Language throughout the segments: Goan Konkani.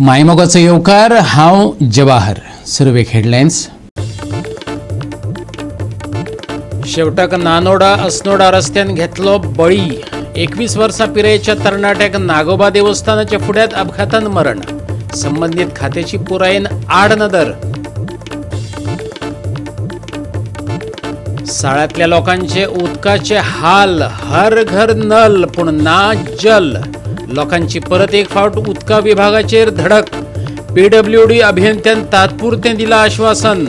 मायमोगाचो येवकार. हांव जवाहर. सुरवेक हेडलायन्स. शेवटाक नानोडा अस्नोडा रस्त्यान घेतलो बळी. 21 वर्सां पिरायेच्या तरणाट्याक नागोबा देवस्थानाच्या फुड्यांत अपघातान मरण. संबंदीत खात्याची पुरायेन आडनदर. साळ्यांतल्या लोकांचे उदकाचे हाल. हर घर नल पूण ना जल. लोकांची परत एक फावट उदका विभागाचेर धडक. पीडब्ल्यूडी अभियंत्यान तात्पुरतें दिलां आश्वासन.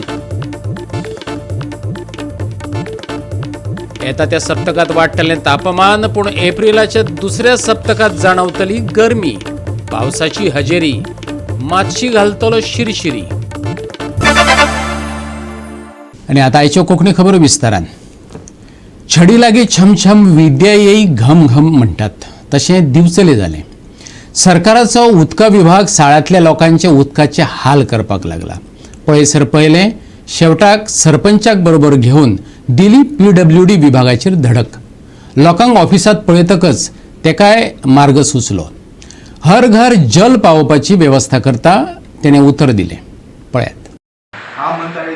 येता त्या सप्तकात वाडटलें तापमान, पूण एप्रिलाच्या दुसऱ्या सप्तकात जाणवतली गरमी. पावसाची हजेरी मातशी घालतलो शिरशिरी. आनी आतां आयच्यो कोंकणी खबरो विस्तारान. छडी लागी छमछम विद्या येई घम घम म्हणटात तशें दिवचले जालें. सरकाराचो उदका विभाग साळ्यांतल्या लोकांचे उदकाचे हाल करपाक लागला. पळयसर पळयलें, शेवटाक सरपंचाक बरोबर घेवन दिली पीडब्ल्यूडी विभागाचेर धडक. लोकांक ऑफिसांत पळयतकच तेकाय मार्ग सुचलो. हर घर जल पावोवपाची वेवस्था करता तेणें उतर दिलें. पळयात. हा मंथ आहे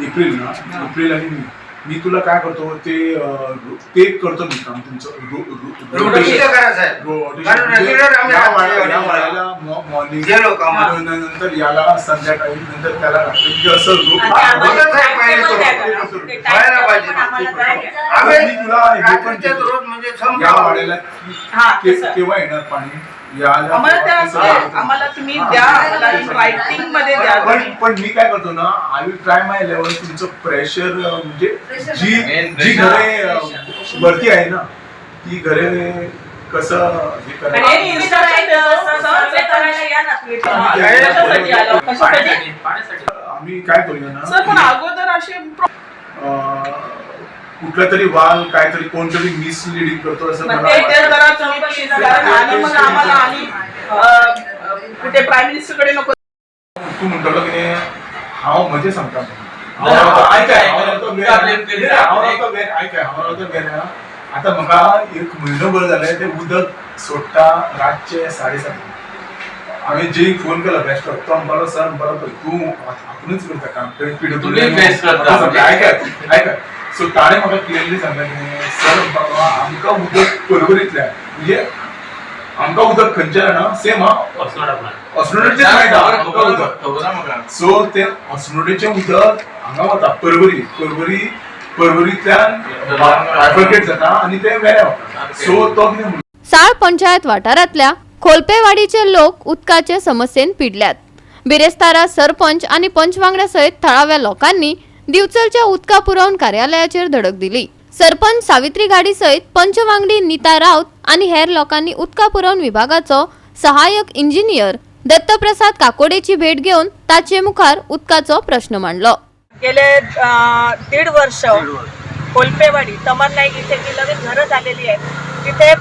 एप्रिल ना, एप्रिल आणि मे. मी तुला काय करतो ते ते करतो मी काम तुमचं रोटेशन करा साहेब. रोटेशन. कारण म्हणजे regular आम्ही या रात्री वाड्याला आणि वाड्याला मॉर्निंग, गेलो कामाला. नंतर याला संध्याकाळी, नंतर त्याला रात्री, म्हणजे असं आणि आम्हाला रोजच आहे पाहिजे टाइमटेबल तो. द्या जरा. ते व्हायला टाइमटेबल पाहिजे. पण आम्हाला द्या. आम्ही मी तुला हे पण रात्रीच्याच देतो. रोज म्हणजे या संपला. वाड्याला हा, तसं. केव्हा येणार पाणी याला, आम्हाला त्या तेव्हा ते सगळं. आम्हाला तुम्ही द्या, आम्हाला रायटिंग मध्ये द्या. पण पण मी काय करतो ना, I will try my level. तुमचं प्रेशर म्हणजे जी जी घरे वरती आहे ना ती घरे कसं हे आणि करायचं. हे instruction सर्वे करायला या ना तुम्ही. कशासाठी आला? कशासाठी? आम्ही काय करूया ना, सर, पण अगोदर असे कुठला तरी वाल काहीतरी कोणतरी मिसलिडिंग करतो असं मग मला ते ते वाटतं. जरा तुम्ही please, कारण आणि मग आम्हाला आणि कुठे प्राईम मिनिस्टर कडे नको. तू म्हणटलो कितें, हांव म्हजें सांगता. हांव रावता, आयकाय, हांव रावता वेऱ्यां. हांव रावता वेऱ्यां, आयकाय, हांव रावता वेऱ्यां. आतां म्हाका एक म्हयनो भर जालें तें उदक सोडटा रातचें 7:30. हांवें जेईक फोन केलो बेश्टो, तो म्हणपालो सर, म्हणपालो पळय तूं आपुणूच करता काम तुमी face करता. आयकाय आयकाय. सो ताणें म्हाका क्लियरली सांगलें कितें सर, म्हणपाक आमकां उदक पर्वरींतल्यान, म्हणजे आमकां उदक खंयचें जाणा, सेम हा अस्नोडेचें मेळटा आमकां उदक. खबर आहा म्हाका. सो ते अस्नोडेचें उदक हांगा वता पर्वरी, पर्वरी पर्वरींतल्यान बायफर्केट जाता आनी तें वेऱ्यां वता. सो तो कितें म्हणटा, साळ पंचायत वाठारांतल्या खोलपेवाडीचे लोक उदकाचे समस्येन पिडल्यात. बिरेस्तारा सरपंच आनी पंच वांगड्या सयत थळाव्या लोकांनी दिवचलच्या उदका पुरवण कार्यालयाचेर धडक दिली. सरपंच सावित्री घाडी सयत पंच वांगडी नीता राऊत आनी हेर लोकांनी उदका पुरवण विभागाचो सहाय्यक इंजिनियर दत्तप्रसाद काकोडेची भेट घेवन ताचे मुखार उदकाचो प्रश्न मांडलो. गेले 1.5 वर्ष कोल्पेवाडी तमर नाईक इथे जी नवीन घरं झालेली आहेत तिथे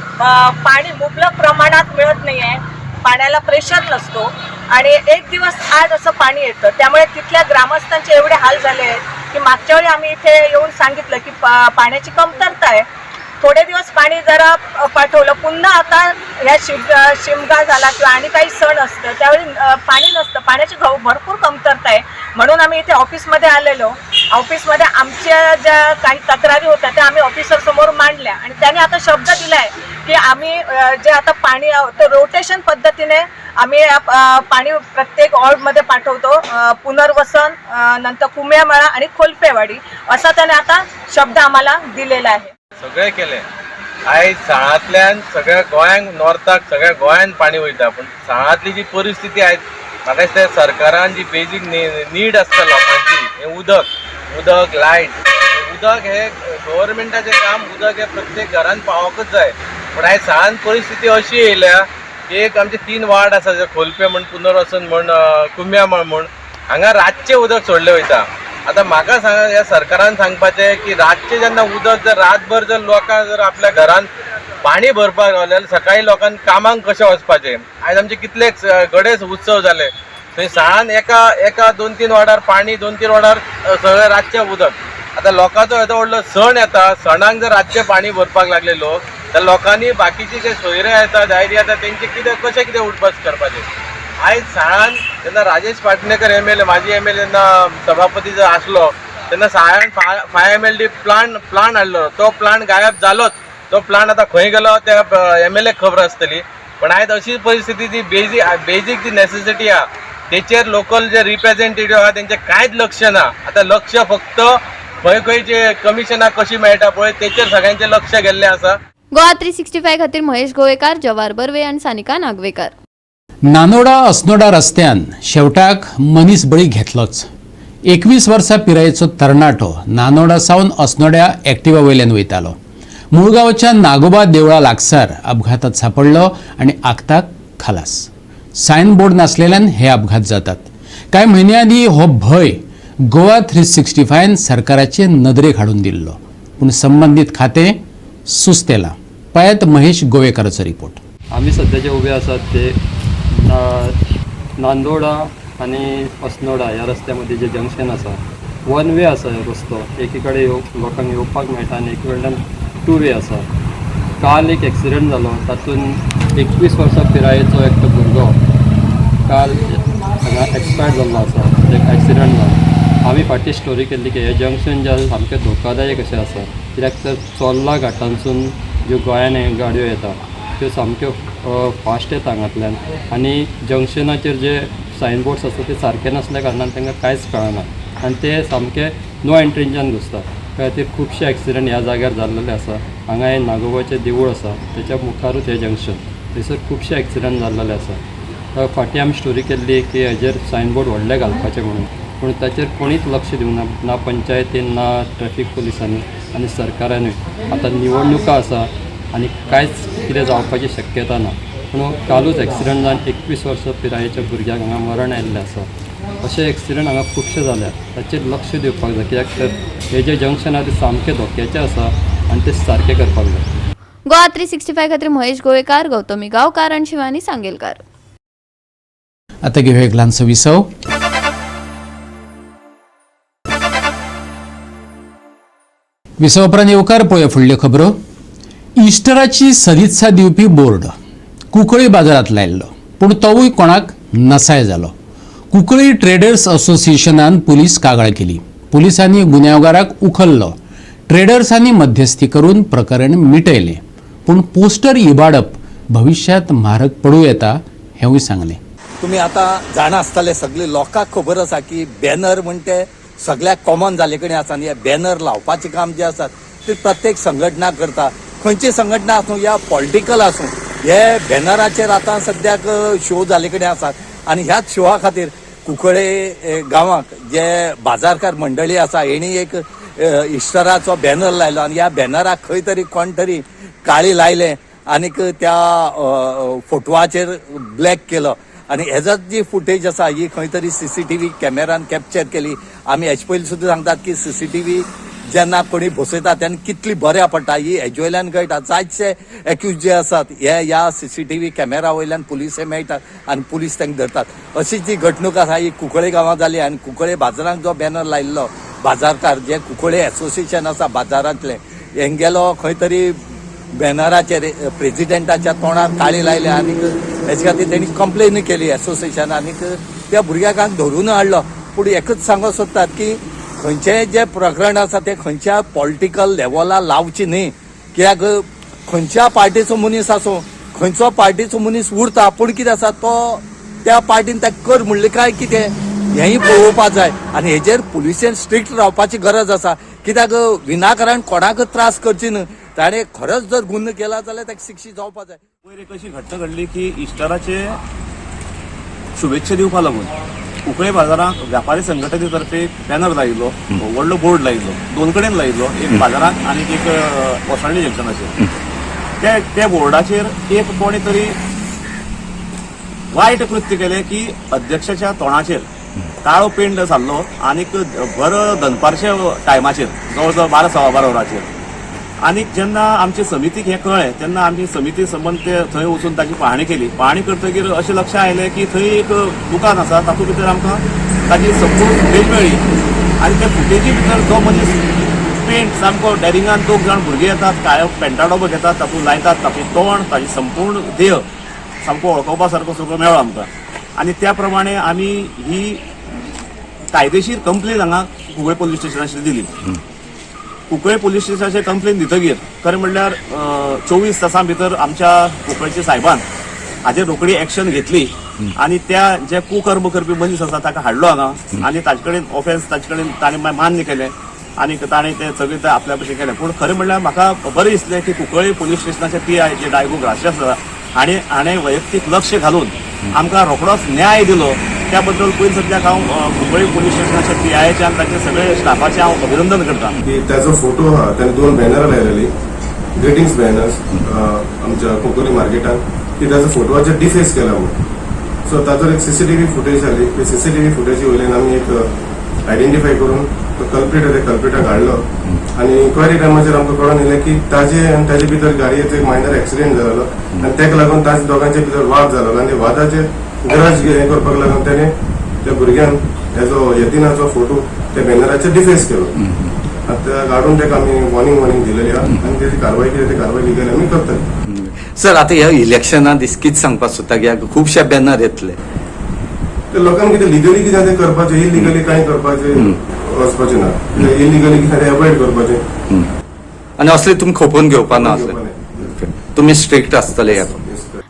पाणी मुबलक प्रमाणात मिळत नाही आहे. पाण्याला प्रेशर नसतो आणि एक दिवस आड असं पाणी येतं. त्यामुळे तिथल्या ग्रामस्थांचे एवढे हाल झाले आहेत की मागच्या वेळी आम्ही इथे येऊन सांगितलं की पाण्याची कमतरता आहे. थोडे दिवस पाणी जरा पाठवलं, पुन्हा आता ह्या शिमगा झाला किंवा आणि काही सण असतं त्यावेळी पाणी नसतं, पाण्याची भरपूर कमतरता आहे. म्हणून आम्ही इथे ऑफिसमध्ये आलेलो. ऑफिसमध्ये आमच्या ज्या काही तक्रारी होत्या त्या आम्ही ऑफिसर समोर मांडल्या आणि त्यांनी आता शब्द दिला आहे की आम्ही जे आता पाणी तो रोटेशन पद्धतीने आम्ही पाणी प्रत्येक वॉर्डमध्ये पाठवतो. पुनर्वसन, नंतर कुम्यामळा आणि खोलपेवाडी असा त्याने आता शब्द आम्हाला दिलेला आहे. सगळें केलें. आयज साळांतल्यान सगळ्या गोंयांक, नॉर्थाक सगळ्या गोंयांत पाणी वयता, पूण साळांतली जी परिस्थिती आयज म्हाका दिसता सरकारान जी बेजीक नीड आसता लोकांची, हें उदक, उदक लायट, उदक हें गव्हर्मेंटाचें काम, उदक हें प्रत्येक घरान पावोवंकच जाय. पूण आयज साळान परिस्थिती अशी येयल्या की एक आमचे 3 वार्ड आसा, जे खोलपे म्हण, पुनर्वसन म्हण, कुम्यामळ म्हण, हांगा रातचें उदक सोडलें वयता. आतां म्हाका सांगा, ह्या सरकारान सांगपाचें की रातचें जेन्ना उदक जर रातभर जर लोकांक जर आपल्या घरान पाणी भरपाक रावलें जाल्यार सकाळीं लोकांक कामाक कशें वचपाचें? आयज आमचे कितले गणेश उत्सव जाले, थंय साळान एका एका 2-3 वाड्यार पाणी, 2-3 वाड्यार सगळें रातचें उदक. आतां लोकांचो येदो व्हडलो सण येता, सणाक जर रातचें पाणी भरपाक लागले लोक, जाल्यार लोकांनी बाकीचे जे सोयरे येता, दायरी येता, तेंचे कितें कशें कितें उठबस करपाचें? आयज साळान जेन्ना Rajesh Patnekar M L A, माजी एम एल ए जेन्ना सभापती जर आसलो तेन्ना साळान 5 MLD plant हाडलो. तो प्लांट गायब जालोच. तो प्लांट आतां खंय गेलो त्या एम एल एक खबर आसतली. पण आयज अशी परिस्थिती जी बेजीक जी नेसेसिटी आहा तेचेर लोकल जे रिप्रेझेंटेटिव्ह आहा तेंचें कांयच लक्ष ना. आतां लक्ष फक्त खंय खंय जे कमिशनां कशी मेळटा पळय तेचेर सगळ्यांचें लक्ष गेल्लें आसा. गोवा 365 खातीर महेश गोवेकार, जवार बर्वे आनी सानिका नागवेकर. नानोडा अस्नोडा रस्त्यान शेवटाक मनीस बळी घेतलोच. 21 वर्सां पिरायेचो तरणाटो नानोडा सावन अस्नोड्या एक्टिवा वयल्यान वयतालो. मुळगांवच्या नागोबा देवळा लागसार अपघातात सापडलो आनी आक्ताक खलास. सायन बोर्ड नासलेल्यान हे अपघात जातात. कांय म्हयन्या आदीं हो भंय गोवा 365 सरकाराचे नदरेक हाडून दिल्लो, पूण संबंदीत खातें सुस्तेलां. पळयात महेश गोवेकाराचो रिपोर्ट. आमी सद्या जे उबे आसात ते नांदोडा आनी अस्नोडा ह्या रस्त्या मदीं जे जंक्शन आसा, वन वे आसा हो रस्तो. एकी कडेन लोकांक येवपाक मेळटा आनी एकी कडल्यान टू वे आसा. काल एक एक्सिडंट जालो, तातूंत 21 वर्सां पिरायेचो एकटो भुरगो काल हांगा एक्सपायर्ड जाल्लो आसा. एक एक्सिडंट जालो. आमी फाटीं स्टोरी केल्ली की हें जंक्शन जें आसा सामकें धोकादायक अशें आसा, कित्याक तर चोर्ला घाटांसून ज्यो गोंयान गाडयो येता त्यो सामक्यो फास्ट येता हांगांतल्यान आनी जंक्शनाचेर जे सायन बोर्ड्स आसता ते सारके नासल्या कारणान तांकां कांयच कळना आनी ते सामके नो एंट्रींच्यान घुसता. त्या खातीर खुबशे एक्सिडंट ह्या जाग्यार जाल्लेले आसा. हांगा हें नागोबाचें देवूळ आसा, तेच्या मुखारूच हें जंक्शन, थंयसर खुबशे एक्सिडंट जाल्लेले आसा. फाटीं आमी स्टोरी केल्ली की हेजेर सायन बोर्ड व्हडले घालपाचे म्हणून, पूण ताचेर कोणीच लक्ष दिवना, ना पंचायतीन, ना ट्रॅफीक पुलिसांनी आनी सरकारानूय. आतां निवडणुका आसा आनी कांयच कितें जावपाची शक्यता ना. पूण कालूच एक्सिडंट जावन 21 वर्सां पिरायेच्या भुरग्याक हांगा मरण आयिल्लें आसा. अशे एक्सिडंट हांगा खुबशे जाल्यात, ताचेर लक्ष दिवपाक जाय, कित्याक तर हे जे जंक्शन आसा ते सामकें धोक्याचें आसा आनी ते सारकें करपाक जाय. गोवा 365 खातीर महेश गोवेकार, गौतमी गांवकार आनी शिवानी सांगेलकार. आता घेऊया एक ल्हानसो विसव. विसव उपरांत येवकार. पळोवया फुडल्यो खबरो. इस्टराची सदित्सा दिवपी बोर्ड कुंकळी बाजारांत लायिल्लो, पूण तोवूय कोणाक नसाय जालो. कुंकळी ट्रेडर्स असोसिएशनान पुलीस कागाळ केली. पुलिसांनी गुन्यांवगाराक उखल्लो. ट्रेडर्सांनी मध्यस्थी करून प्रकरण मिटयलें, पूण पोस्टर इबाडप भविश्यांत म्हारग पडूं येता हेंवूय सांगलें. तुमी आतां जाणा आसतले, सगळे लोकांक खबर आसा की बॅनर म्हण ते सगळ्याक कॉमन जाल्ले कडेन आसा आनी हे बॅनर लावपाचें काम जें आसा ते प्रत्येक संघटना करता. खंयची संघटना आसूं या पॉलिटिकल आसूं, हे बॅनराचेर आतां सद्याक शो जाल्ले कडेन आसात आनी ह्याच शोआ खातीर कुंकळे गांवाक जे बाजारकार मंडळी आसा हेणी एक इस्टराचो बॅनर लायलो आनी ह्या बॅनराक खंय तरी कोण तरी काळी लायलें आनीक त्या फोटवाचेर ब्लॅक केलो आनी हेजो जी फुटेज आसा ही खंय तरी सीसीटीव्ही कॅमेरान कॅप्चर केली. आमी हेजे पयलीं सुद्दां सांगतात की सीसीटीव्ही जेन्ना कोणी बसयता तेन्ना कितली बऱ्या पडटा ही हेजे वयल्यान कळटा. जायतशे एक्यूज जे आसात हे ह्या सीसीटीव्ही कॅमेरा वयल्यान पुलिसे मेळटात आनी पुलीस तांकां धरतात. अशी जी घडणूक आसा ही कुंकळे गांवांत जाली आनी कुंकळे बाजारांत जो बॅनर लायिल्लो बाजारकार जे कुंकळे एसोसिएशन आसा बाजारांतले हेंगेलो खंय तरी बॅनराचेर प्रेजिडेंटाच्या तोंडार काळी लायले आनीक हेजे खातीर तेणी कंप्लेन केली एसोसिएशन आनीक त्या भुरग्याक धरून हाडलो. पूण एकच सांगूंक सोदतात की खंयचेय जे प्रकरण आसा तें खंयच्या पॉलिटिकल लेवलार लावचें न्ही, कित्याक खंयच्या पार्टीचो मनीस आसूं, खंयचो पार्टीचो मनीस उरता, पूण कितें आसा तो त्या पार्टीन ताका कर म्हणलें काय कितें हेंय पळोवपाक जाय आनी हेजेर पुलिसेन स्ट्रिक्ट रावपाची गरज आसा, कित्याक विनाकारण कोणाकच त्रास करची न्हय. ताणें खरोच जर गुन्हो केला जाल्यार ताका शिक्षा जावपाक जाय. वयर एक अशी घटना घडली की इस्टराचे शुभेच्छा दिवपा लागून कुंकळे बाजाराक व्यापारी संघटने तर्फे बॅनर लायिल्लो, व्हडलो बोर्ड लायिल्लो, दोन कडेन लायिल्लो, एक बाजाराक आनी एक कोसळणी जंक्शनाचेर. त्या त्या बोर्डाचेर एक कोणी तरी वायट कृत्य केलें की अध्यक्षाच्या तोंडाचेर काळो पेंट सारलो आनीक बरो दनपारच्या टायमाचेर जवळ जवळ 12 सव्वा 12 वरांचेर. आनी जेन्ना आमचे समितीक हें कळ्ळें तेन्ना आमची समिती संबंद ते थंय वचून ताची पाहणी केली. पाहणी करतकीर अशें लक्षात आयलें की थंय एक दुकान आसा, तातूंत भितर आमकां ताची संपूर्ण फुटेज मेळ्ळी आनी त्या फुटेजी भितर जो मनीस पेंट सामको डॅरिंगान दोग जाण भुरगे येतात, काळ्या पेंटा डबो घेतात, तातूंत लायतात, तातूंत तोंड, ताची संपूर्ण देह सामको वळखोवपा सारको सगळो मेळ्ळो आमकां. आनी त्या प्रमाणे आमी ही कायदेशीर कंप्लेन हांगा कुंकळे पोलीस स्टेशनाचेर दिली. कुंकळे पोलीस स्टेशनाचेर कंप्लेन दितगीर खरें म्हणल्यार 24 तासां भितर आमच्या कुंकळ्ळेच्या सायबान हाजेर रोखडी एक्शन घेतली आनी त्या जे कुकर्म करपी मनीस आसा ताका हाडलो हांगा आनी ताजे कडेन ऑफेन्स ताजे कडेन ताणें मान्य केलें आनी ताणें तें सगळें तें आपल्या भशेन केलें. पूण खरें म्हणल्यार म्हाका बरें दिसलें की कुंकळ्ळी पोलीस स्टेशनाचे PI जे डायगो ग्राशियस आसा हाणें वैयक्तीक लक्ष घालून आमकां रोखडोच न्याय दिलो. त्या बद्दल पयलीं सद्याक हांव कुंकळ्ळी पोलीस स्टेशनाच्या PIचे आनी ताचे सगळे स्टाफाचें हांव अभिनंदन करता. की त्याचो फोटो आहा, ताणें 2 बॅनरां लायलेली, ग्रिटिंग्स बॅनर्स आमच्या कुंकळ्ळी मार्केटान, की ताजो फोटोवाचेर डिफेस केला म्हणून. सो ताजो एक CCTV footage जाली, ते CCTV फुटेजी वयल्यान आमी एक आयडेंटिफाय करून तो कल्प्रीट त्या कल्प्रिटाक हाडलो आनी इन्क्वायरी टायमाचेर आमकां कळोन येयलें की ताजे आनी ताजे भितर गाडयेचो एक मायनर एक्सिडेंट जालो आनी ताका लागून ताजे दोगांचे भितर वाद जालो आनी वादाचेर ग्रज हें करपाक लागून ताणें त्या भुरग्यान हेजो यतीनाचो फोटो त्या बॅनराचेर डिफेस केलो. आतां काडून ताका आमी वॉर्निंग दिलेली आहा आनी तेजी कारवाय कितें ती कारवाय लिगली आमी करतले. सर, आतां ह्या इलेक्शना दीस कितें सांगपाक सोदता की खुबशे बॅनर येतले, ते लोकांक कितें लिगली कितें तें करपाचें, इलिगली कांय करपाचें वचपाचें ना, इलिगली कितें तें एवॉयड करपाचें आनी असले तुमी खोपोवन घेवपा ना, असले तुमी स्ट्रिक्ट आसतले.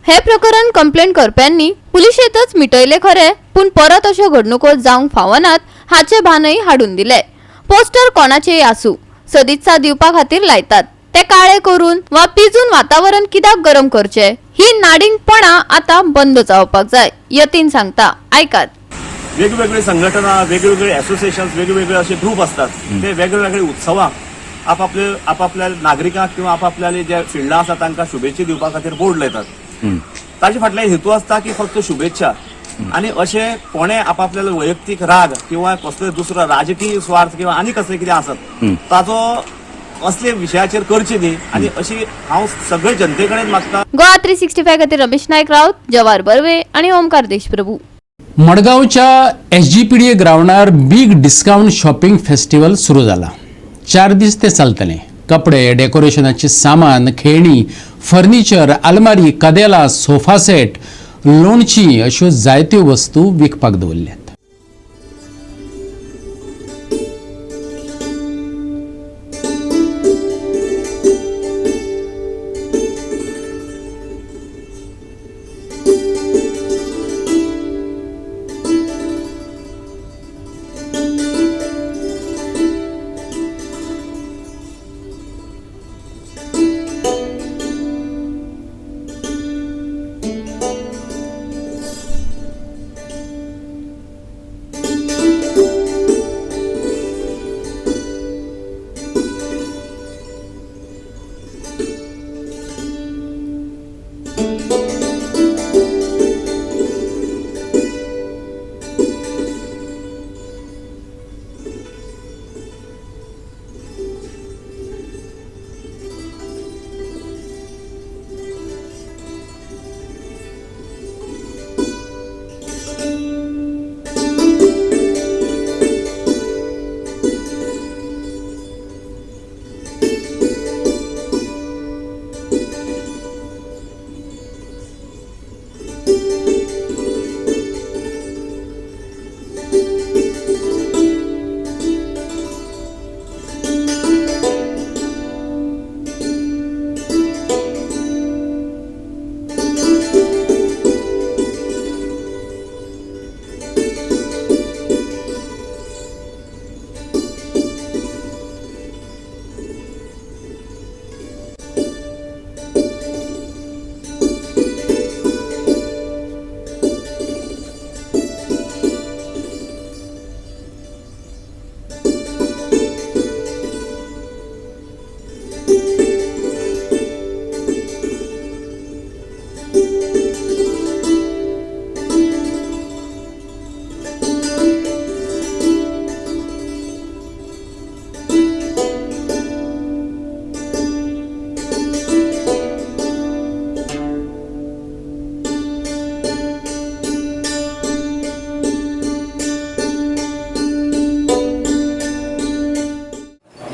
हे प्रकरण कंप्लेंट करप्यांनी पुलिशेंतच मिटयले खरे, पूण परत अश्यो घडणुको जावंक फावनात हाचे भानय हाडून दिले. पोस्टर कोणाचेय आसूं, सदित्सा दिवपा खातीर लायतात, ते काळे करून वा पिजून वातावरण कित्याक गरम करचे, ही नाडिंगपणा आतां बंद जावपाक जाय. यतीन सांगता, आयकात. वेगवेगळे संघटना, वेगवेगळे असोसिएशन, वेगवेगळे असे ग्रुप असतात, ते वेगवेगळे उत्सवाक आपापले आपापल्या नागरिकांक किंवा आपापल्या जे फिल्डां आसा तांकां शुभेच्छा दिवपा खातीर बोर्ड लायतात. ताजे फाटल्यान हेतू आसता की फक्त शुभेच्छा आनी अशें कोणे आपापल्या वैयक्तीक राग किंवा कसलो दुसरो राजकीय स्वार्थ किंवा आनी कसले कितें आसत ताजो असले विशयाचेर करचे न्ही आनी अशी हांव सगळे जनते कडेन मागता. गोवा 365 खातीर रमेश नायक राऊत, जवाहर बर्वे आनी ओमकार देशप्रभू. मडगांवच्या SGPDA ग्रावंडार big discount shopping festival सुरू जाला. 4 दीस ते चलतले. कपडे, डेकोरेशनाचे सामान, खेळणी, फर्निचर, आलमारी, कदेलां, सोफा सेट, लोणची अश्यो जायत्यो वस्तू विकपाक दवरल्यात.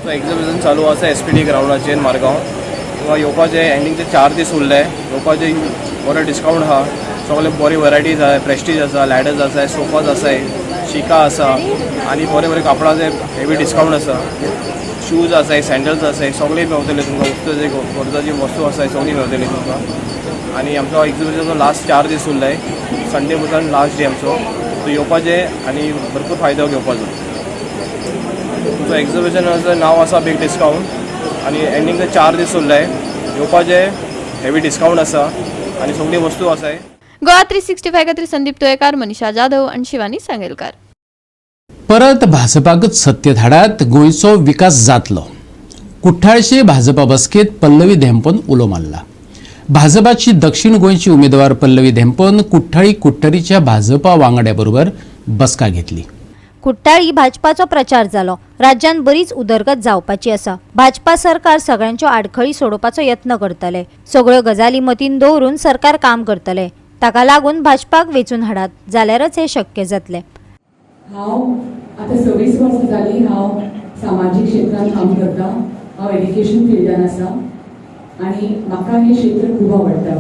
एक्झिबिशन चालू आसा SPD ग्रावंडाचेर मारगांव. हांगा येवपाचे एंडींगचे 4 दीस उरले, येवपाचे बरो डिस्कावंट आहा. सगळे बरी वरायटीज आसा. प्रेस्टीज आसा, लॅडर्स आसा, सोफाज आसाय, शिका आसा आनी बरे बरे कापडाचे हेवी डिस्कावंट आसा. शूज आसाय, सँडल्स आसाय, सगळे मेवतले तुमकां. वस्तू गरजाची वस्तू आसाय सगळी मेवतली तुमकां. आनी आमचो एक्झिबिशनाचो लास्ट 4 दीस उरलाय. संडे पसून लास्ट डे आमचो. सो येवपाचें आनी भरपूर फायदो घेवपाचो. तुमचो एक्झिबिशनाचें नांव आसा बीग डिस्कावंट आनी एंडींग 4 दीस उरलाय. येवपाचें, हेवी डिस्कावंट आसा आनी सगळी वस्तू आसाय. गोवा 365 खातीर संदीप तुयेकार, मनीषा जाधव आनी शिवानी सांगेलकार. परत भाजपाकच सत्तेत हाडात, गोंयचो विकास जातलो. कुठ्ठाळचे भाजपा बसकेत पल्लवी धेंपोन उलो मारला. भाजपाची दक्षिण गोंयची उमेदवार पल्लवी धेंपोन कुठ्ठाळी कुडटरीच्या भाजपा वांगड्या बरोबर बसका घेतली. कुठ्ठाळी भाजपाचो प्रचार जालो. राज्यांत बरीच उदरगत जावपाची आसा. भाजपा सरकार सगळ्यांच्यो आडखळी सोडोवपाचो यत्न करतले. सगळ्यो गजाली मतीन दवरून सरकार काम करतले. ताका लागून भाजपाक वेंचून हाडात जाल्यारच हें शक्य जातलें. हांव आतां 26 वर्सां जालीं हांव सामाजीक क्षेत्रांत काम करता. हांव एड्युकेशन फिल्डान आसा आनी म्हाका हें क्षेत्र खूब आवडटा.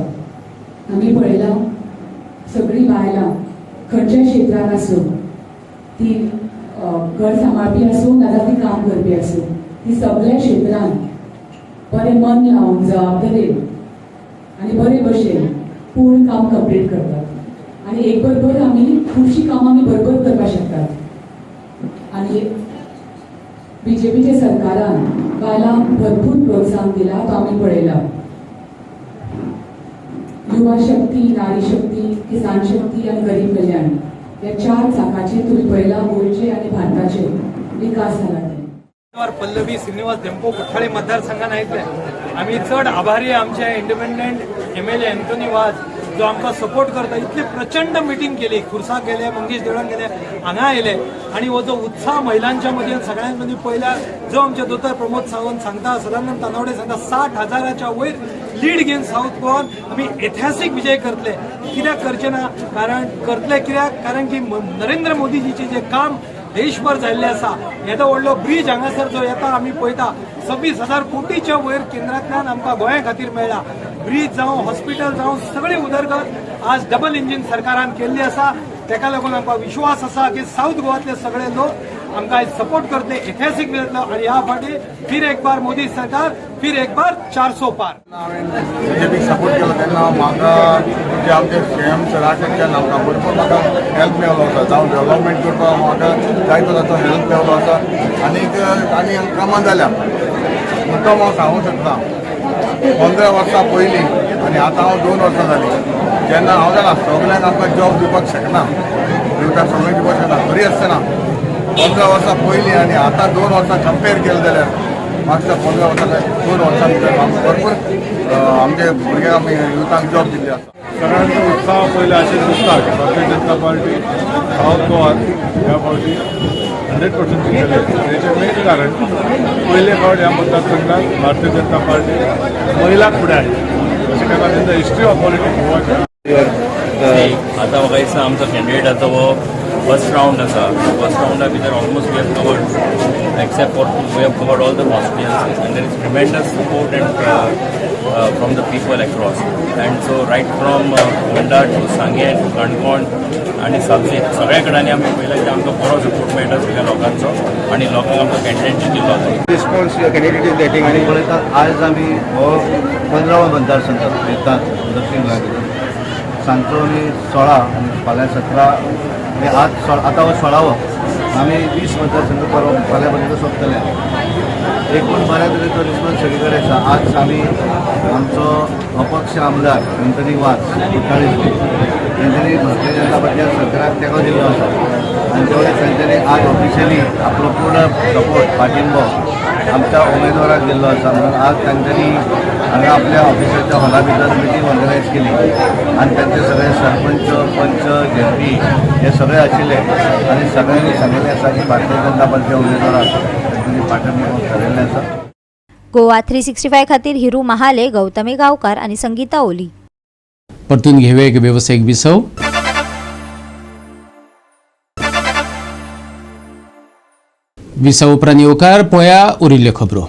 आमी पळयलां सगळीं बायलां खंयच्याय क्षेत्रान आसूं, ती घर सांबाळपी आसूं नाजाल्यार ती काम करपी आसूं, ती सगळ्या क्षेत्रान बरें मन लावन जबाबदारेन आनी बरे भशेन पूर्ण काम कंप्लीट करतात आनी एक बरोबर आमी खुबशीं कामां आमी बरोबर करपाक शकतात. आनी बीजेपीच्या सरकारान बायलांक भरपूर प्रोत्साहन दिलां, तो आमी पळयला. युवा शक्ती, नारी शक्ती, किसान शक्ती आनी गरीब कल्याण ह्या 4 चाकाचेर तुमी पळयला गोंयचे आनी भारताचे विकास जाला ते. पल्लवी श्रीनिवास धेंपो कुठ्ठाळे मतदारसंघात आयिल्ले. आमी चड आभारी आमचे इंडिपेंडंट MLA Anthony वाज, जो आमकां सपोर्ट करता. इतली प्रचंड मिटींग केली, खुर्साक गेले, मंगेश देवळान गेले, हांगा आयले आनी हो जो उत्साह महिलांच्या मदीं सगळ्यां मदीं पळयल्यार, जो आमचे दोतोर प्रमोद सावंत सांगता, सदानंद तानावडे सांगता, 60,000च्या वयर लीड घेवन सावथ गोवान आमी ऐतिहासीक विजय करतले. कित्याक करचे ना? कारण करतले कित्याक? कारण की नरेंद्र मोदीजीचें जें काम देशभर जाल्लें आसा, येदो व्हडलो ब्रीज हांगासर जो येता आमी पळयता, 26,000 कोटीच्या वयर केंद्रांतल्यान आमकां गोंया खातीर मेळ्ळा. ब्रीज जावं, हॉस्पिटल जावं, सगळी उदरगत आज डबल इंजीन सरकारान केल्ली आसा. ताका लागून आमकां विश्वास आसा की सावथ गोवांतले सगळे लोक आमकां आयज सपोर्ट करतले, ऐतिहासीक मेळटलो आनी ह्या फावटी फिर एक बार मोदी सरकार, फिर एक बार 400 पार. बीजेपीक सपोर्ट केलो तेन्ना म्हाका जे आमचे सीएम सरा कडच्यान आमकां भरपूर म्हाका हेल्प मेळ्ळो आसा. जावं डेवलपमेंट करपाक म्हाका जायतो ताचो हेल्प मेळ्ळो आसा आनीक आनी कामां जाल्या मुद्दम हांव सांगूंक शकता. 15 वर्सां पयलीं आनी आतां हांव 2 वर्सां जालीं जेन्ना हांव जाणा सगल्यांक आमकां जॉब दिवपाक शकना, दिवपाक सगळ्यांक दिवपाक शकना. तरी आसतना 15 वर्सां पयलीं आनी आतां 2 वर्सां कंपेर केलें जाल्यार मागच्या 15 वर्सां 2 वर्सां भितर आमकां भरपूर आमचे भुरग्यांक आमी युथांक जॉब दिल्ली आसा. सगळ्यांचो उत्साह पयले अशें दिसता की भारतीय जनता पार्टी सावथ गोवान ह्या फावटी 100% जिखतले. हेचें मेन कारण, पयले फावट ह्या मतदारसंघात भारतीय जनता पार्टी महिला फुडें आयली. अशें ताका तेंचा हिस्ट्री ऑफ पॉलिटिक्स गोवाची. आतां म्हाका दिसता आमचो कॅन्डिडेटाचो हो फर्स्ट रावंड आसा. फर्स्ट रावंडा भितर almost we have covered, except for, we have covered all the constituencies and there is tremendous support and from the people across. And so right from Ponda to Sanguem to Canacona आनी सालसेत, सगळ्या कडेन आमी पळयलां की आमकां बरो सपोर्ट मेळटा सगळ्या लोकांचो आनी लोकांक आमचो कॅन्डिडेट जिखिल्लो आसा. रिस्पॉन्स कॅन्डिडेट is getting आनी पळयता आज आमी हो 15वो मतदारसंघ येतात दक्षिण गोंया भितर. सांजचो आमी 16 आनी फाल्यां 17 आनी आज आतां हो 16वो. आमी 20 मतदारसंघ परवा फाल्यां पर्यंत सोंपतले. एकूण बऱ्या तरेचो रिस्पॉन्स सगळे कडेन आसा. आज आमी आमचो अपक्ष आमदार एंथनी वाज कुठ्ठाळीचो, तेंच्यांनी भारतीय जनता पार्टीच्या सरकाराक तेंको दिल्लो आसा आनी तेवढेच तेंच्यांनी आज ऑफिशियली आपलो पूर्ण सपोर्ट, पाठिंबो आमच्या उमेदवाराक दिल्लो आसा. म्हणून आज तांच्यांनी हांगा आपल्या ऑफिसाच्या हॉला भितर मिटींग ऑर्गनायज केली आनी तांचे सगळे सरपंच, पंच, झेडपी हे सगळे आशिल्ले आनी सगळ्यांनी सांगिल्लें आसा की भारतीय जनता पार्टीच्या उमेदवाराक तांच्यांनी पाठिंबो थारयल्लें आसा. गोवा 365 खातीर हिरू महाले, गौतमी गांवकार आनी संगीता ओली. परतून घेवया एक वेवसायीक विसव. विसव उपरांत येवकार. पळया उरिल्ल्यो खबरो.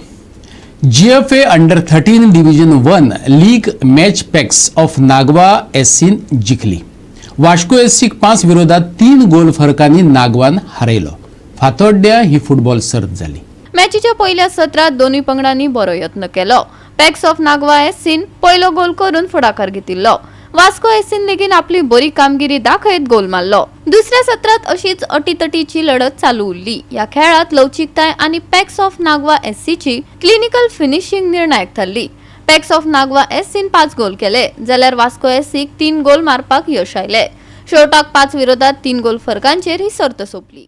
GFA under 13 division 1 league match PACS of Nagwa एससीन जिखली. Vasco एससीक 5 विरोधात 3 गोल फरकांनी नागवान हारयलो. फातोड्ड्या ही फुटबॉल सर्त जाली. मॅचीच्या पयल्या सत्रात दोनूय पंगडांनी बरो यत्न केलो. पॅक्स ऑफ नागवा एससीन पयलो गोल करून फुडाकार घेतिल्लो. वास्को एससीन लेगीत आपली बरी कामगिरी दाखयत गोल मारलो. दुसऱ्या सत्रात अशीच अटीतटीची लढत चालू उरली. ह्या खेळात लवचिकताय आनी पॅक्स ऑफ नागवा एससीची क्लिनिकल फिनिशिंग निर्णायक थारली. पॅक्स ऑफ नागवा एससीन 5 गोल केले जाल्यार वास्को एससीक 3 गोल मारपाक यश आयले. शेवटाक 5 विरोधात 3 गोल फरकांचेर ही सर्त सोंपली.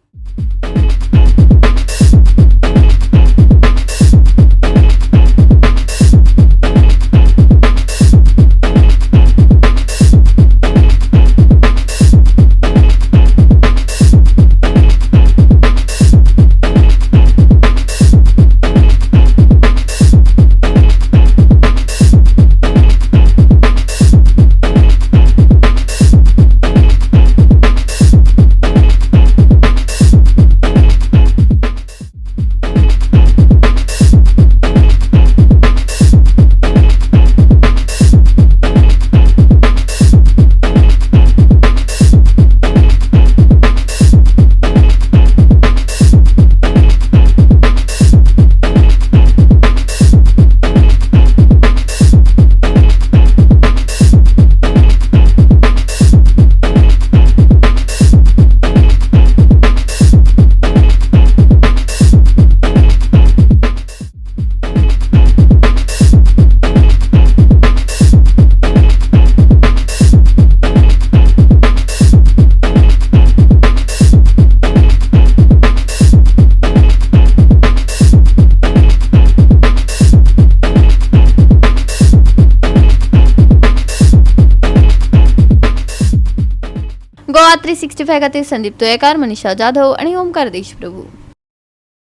गोवा 365 खातीर संदीप तुयेकार, मनीषा जाधव आणि ओमकार देशप्रभू.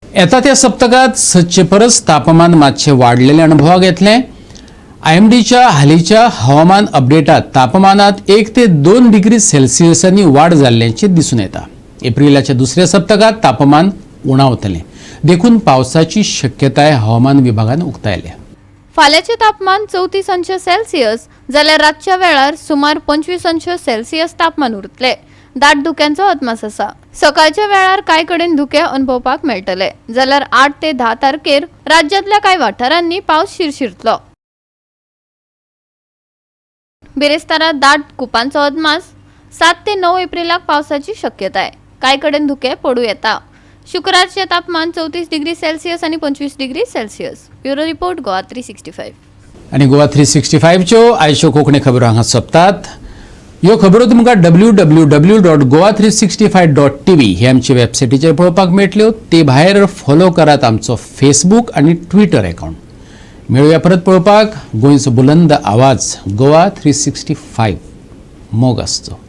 येता त्या सप्तकात सदचे परस तापमान मातशें वाडलेलें अणभवाक येतलें. आयएमडीच्या हालींच्या हवामान अपडेटात तापमानात 1 ते 2 डिग्री सेल्सियसांनी वाड जाल्ल्याचें दिसून येता. एप्रिलाच्या दुसऱ्या सप्तकात तापमान उणावतलें देखून पावसाची शक्यताय हवामान विभागान उक्तायल्या. फाल्याचें तापमान 34 अंश सेल्सियस जाल्यार रातच्या वेळार सुमार 25 अंश सेल्सियस तापमान उरतलें. दाट धुक्यांचो अदमास आसा. सकाळच्या वेळार कांय कडेन धुके अणभवपाक मेळटले जाल्यार 8 ते 10 तारखेर राज्यांतल्या कांय वाठारांनी पावस शिरशिरतलो. बिरेस्तारा दाट कुपांचो अदमास. 7 ते 9 एप्रिलाक पावसाची शक्यताय. कांय कडेन धुके पडूं येता. शुक्रारचें तापमान 34 डिग्री सेल्सियस आनी 25 degree Celsius. Bureau report, Goa 365. आनी गोवा 365च्यो आयच्यो कोंकणी खबरो हांगा सोंपतात. ह्यो खबरो तुमकां www.goa365.tv हे आमचे वेबसायटीचेर पळोवपाक मेळटल्यो. ते भायर फॉलो करात आमचो फेसबूक आनी ट्विटर अकावंट. मेळुया परत पळोवपाक गोंयचो बुलंद आवाज गोवा 365. मोग आसचो.